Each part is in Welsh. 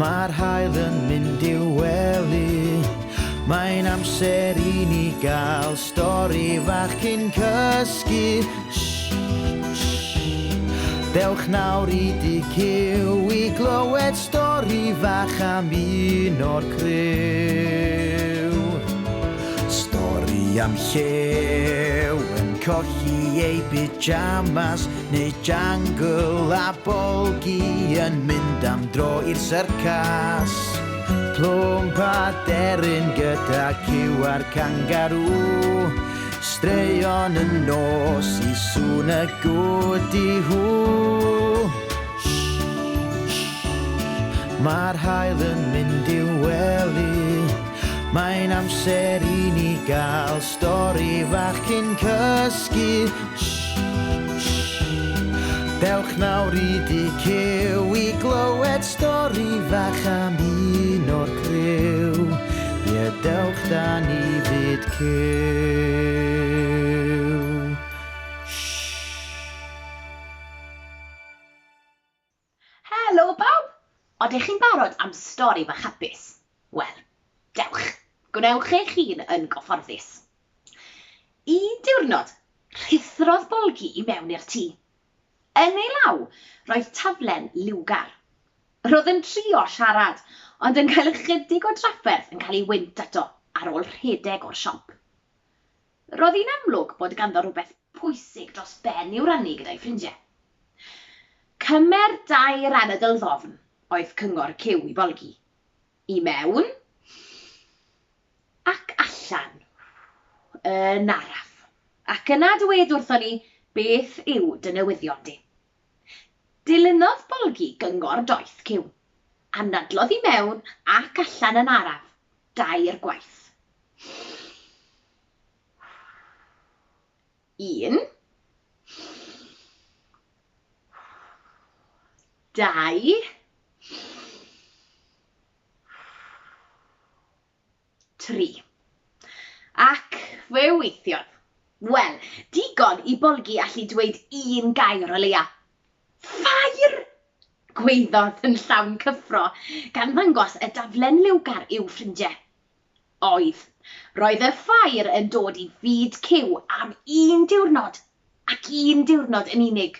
Mae'r haul yn mynd i'w wely. Mae'n amser i ni gael stori fach cyn cysgu. Shh, shh. Dewch nawr i dŷ Cyw i glywed stori fach am un o'r criw. Stori am llew yn colli ei pyjamas neu jangle a Bolgi yn mynd am dro i'r syrcas. Plwmp a deryn gyda cyw a'r cangarŵ. Straeon y nos i sŵn y gwdi-hw. Mae'r haul yn mynd i'w wely. Mae'n amser i ni gael stori fach cyn cysgu. Dewch nawr i dŷ Cyw i glywed stori fach am un o'r criw. Ie, dewch da ni fyd Cyw. Helo bawb! Odych chi'n barod am stori fach hapus? Wel, dewch, gwnewch eich hun yn gyfforddus. Un diwrnod, rhuthrodd Bolgi i mewn i'r tŷ. Yn ei law, roedd taflen liwgar. Roedd yn trio siarad, ond yn cael ychydig o drafferth yn cael ei wynt ato ar ôl rhedeg o'r siop. Roedd hi'n amlwg bod ganddo rhywbeth pwysig dros ben i'w rannu gyda'i ffrindiau. Cymer dair anadl ddofn, oedd cyngor Cyw i Bolgi. I mewn, ac allan, yn araf. Ac yna dwed wrthon ni beth yw dy newyddion di. Dilynodd Bolgi gyngor doeth Cyw. Anadlodd i mewn ac allan yn araf, dair gwaith. Un. Dau. Tri. Ac fe weithiodd. Wel, digon i Bolgi allu dweud un gair o leia. Ffair! Gwaeddodd yn llawn cyffro, gan ddangos y daflen liwgar i'w ffrindiau. Oedd. Roedd y ffair yn dod i fyd Cyw am un diwrnod, ac un diwrnod yn unig.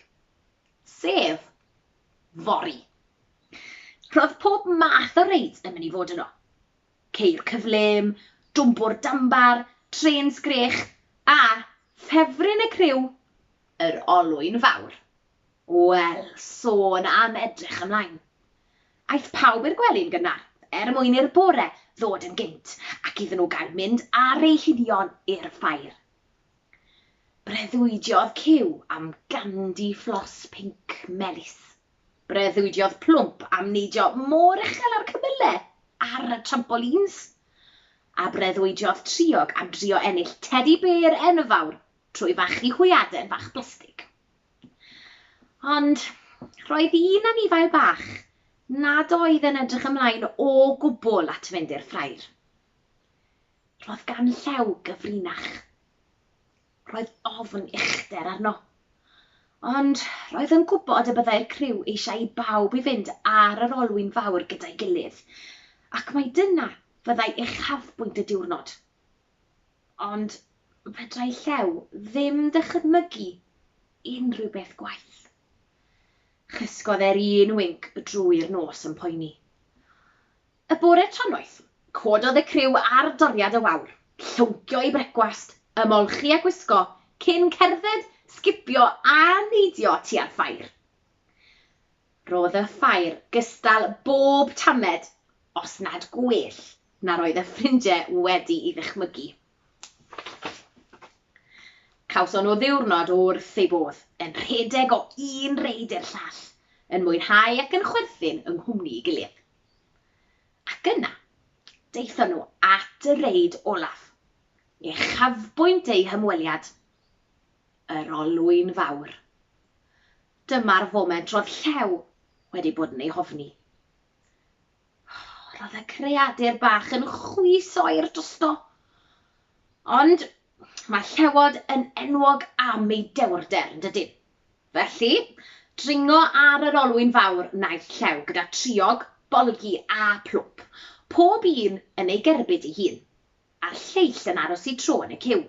Sef, fory. Roedd pob math o reids yn mynd i fod yno. Ceir cyflym, dwmbwr dambar, trên sgrech, a, ffefryn y criw, yr olwyn fawr. Wel, sôn am edrych ymlaen. Aeth pawb i'r gwely'n gynnar, er mwyn i'r bore ddod yn gynt ac iddyn nhw gael mynd ar eu hunion i'r ffair. Breuddwydiodd Cyw am gandi fflos pinc melys. Breuddwydiodd Plwmp am neidio mor uchel â'r cymylau ar y trampolines. A breuddwydiodd Triog am drio ennill tedi bêr enfawr trwy fachu hwyaden fach blastig. Ond roedd un anifail bach nad oedd yn edrych ymlaen o gwbl at fynd i'r ffair. Roedd gan Llew gyfrinach. Roedd ofn uchder arno. Ond roedd yn gwybod y byddai'r criw eisiau i bawb i fynd ar yr olwyn fawr gyda'i gilydd, ac mai dyna fyddai uchafbwynt y diwrnod. Ond fedrai Llew ddim dychmygu unrhyw beth gwaeth. Chysgodd e'r un winc drwy'r nos yn poeni. Y bore trannoeth, cododd y criw ar doriad y wawr, llwncio eu brecwast, ymolchi a gwisgo, cyn cerdded, sgipio a neidio tua'r ffair. Roedd y ffair gystal bob tamed, os nad gwell, na'r oedd y ffrindiau wedi'i ddychmygu. Cawson nhw ddiwrnod wrth eu bodd, yn rhedeg o un reid i'r llall, yn mwynhau ac yn chwerthin yng nghwmni ei gilydd. Ac yna, daethon nhw at y reid olaf, uchafbwynt eu hymweliad, yr olwyn fawr. Dyma'r foment roedd Llew wedi bod yn ei hofni. Roedd y creadur bach yn chwys oer drosto. Ond mae llewod yn enwog am eu dewrder, yn dydyn? Felly, dringo ar yr olwyn fawr wnaeth Llew gyda Triog, Bolgi a Plwmp, pob un yn ei gerbyd ei hun, a'r lleill yn aros eu tro yn y ciw.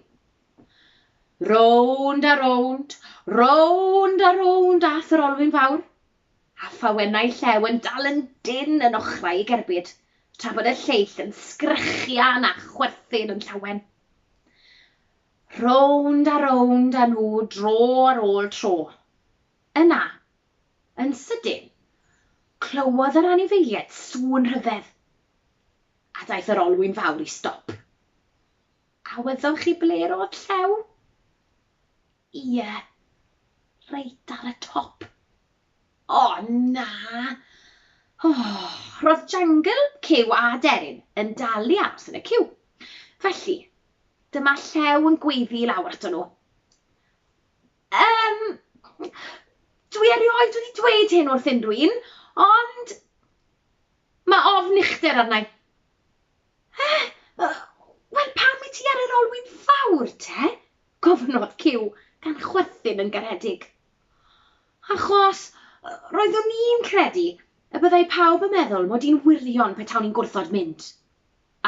Rownd a rownd, rownd a rownd ath yr olwyn fawr, a phawennau Llew yn dal yn dynn yn ochrau ei gerbyd, tra bod y lleill yn sgrechian a chwerthin yn llawen. Rownd a rownd â nhw dro ar ôl tro. Yna, yn sydyn, clywodd yr anifeiliaid sŵn rhyfedd, a daeth yr olwyn fawr i stop. A wyddoch chi ble roedd Llew? Ie, reit ar y top. O, na! O, roedd Jangle, Cyw a Deryn yn dal i aros yn y ciw. Felly, dyma Llew yn gweiddi i lawr ato nhw. Yym, dwi erioed wedi dweud hyn wrth unrhyw un, ond mae ofn uchder arna i. Eh, wel pam i ti ar yr olwyn fawr te? gofynnodd Cyw, gan chwerthin yn garedig. Achos roeddwn i'n credu y byddai pawb yn meddwl mod i'n wirion petawn i'n gwrthod mynd,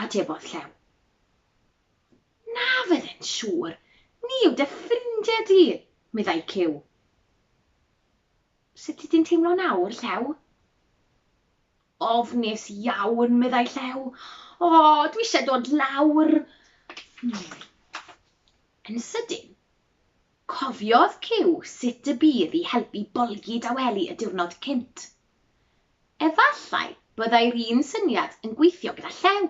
atebodd Llew. Na fydde'n siŵr, ni yw dy ffrindiau di, meddai Cyw. Sut wyt ti'n teimlo nawr, Llew? Ofnus iawn, meddai Llew. O, dwi eisiau dod lawr. Yn sydyn, cofiodd Cyw sut y bu iddi helpu Bolgi dawelu y diwrnod cynt. Efallai byddai'r un syniad yn gweithio gyda Llew.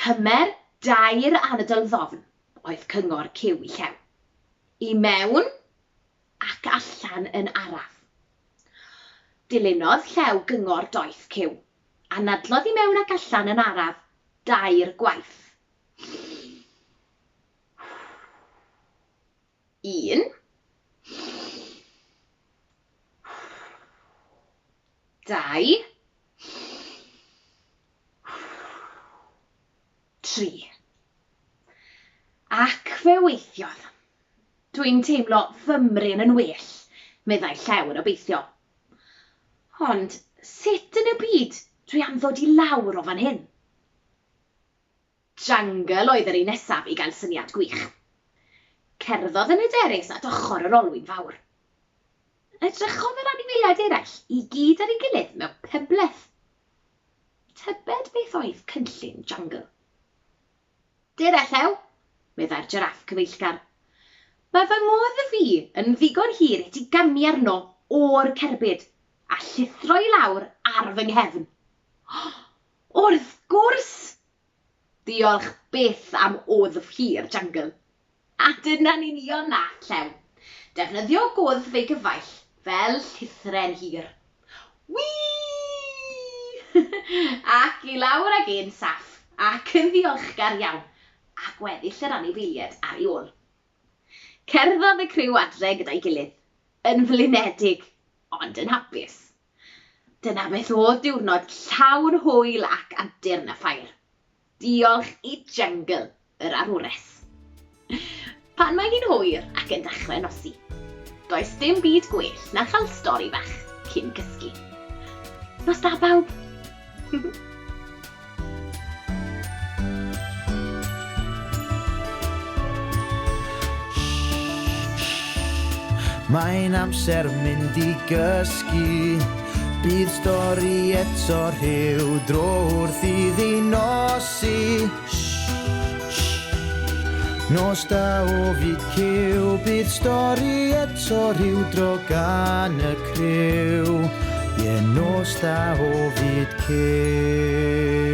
Cymer dair anadl ddofn, oedd cyngor Cyw i Llew. I mewn ac allan yn araf. Dilynodd Llew gyngor doeth Cyw. Anadlodd i mewn ac allan yn araf dair gwaith. Un. Dau. Tri. Ac fe weithiodd. Dwi'n teimlo fymryn yn well, meddai Llew yn obeithiol. Ond sut yn y byd dwi am ddod i lawr o fan hyn? Jangle oedd yr un nesaf i gael syniad gwych. Cerddodd yn hyderus at ochr yr olwyn fawr. Edrychodd yr anifeiliaid eraill i gyd ar ei gilydd mewn penbleth. Tybed beth oedd cynllun Jangle? Dere, Llew, meddai'r jiráff cyfeillgar. Mae fy ngwddf i yn ddigon hir i ti gamu arno o'r cerbyd a llithro i lawr ar fy nghefn. Wrth gwrs! Diolch byth am wddf hir, Jangle. A dyna'n union nath Llew. Defnyddio gwddf ei gyfaill fel llithren hir. Wii! Ac i lawr ag e'n saff, ac yn ddiolchgar iawn, a gweddill yr anifeiliaid ar ei ôl. Cerddodd y criw adre gyda'i gilydd, yn flinedig, ond yn hapus. Dyna beth oedd diwrnod llawn hwyl ac antur yn y ffair. Diolch i Jangle, yr arwres. Pan mae hi'n hwyr ac yn dechrau nosi, does dim byd gwell na chael stori fach cyn cysgu. Nos da bawb! Mae'n amser mynd i gysgu. Bydd stori eto rhyw dro wrth iddi nosi. Nos da o fyd cyw, bydd stori eto rhyw dro gan y criw. Ie, nos da o fyd cyw.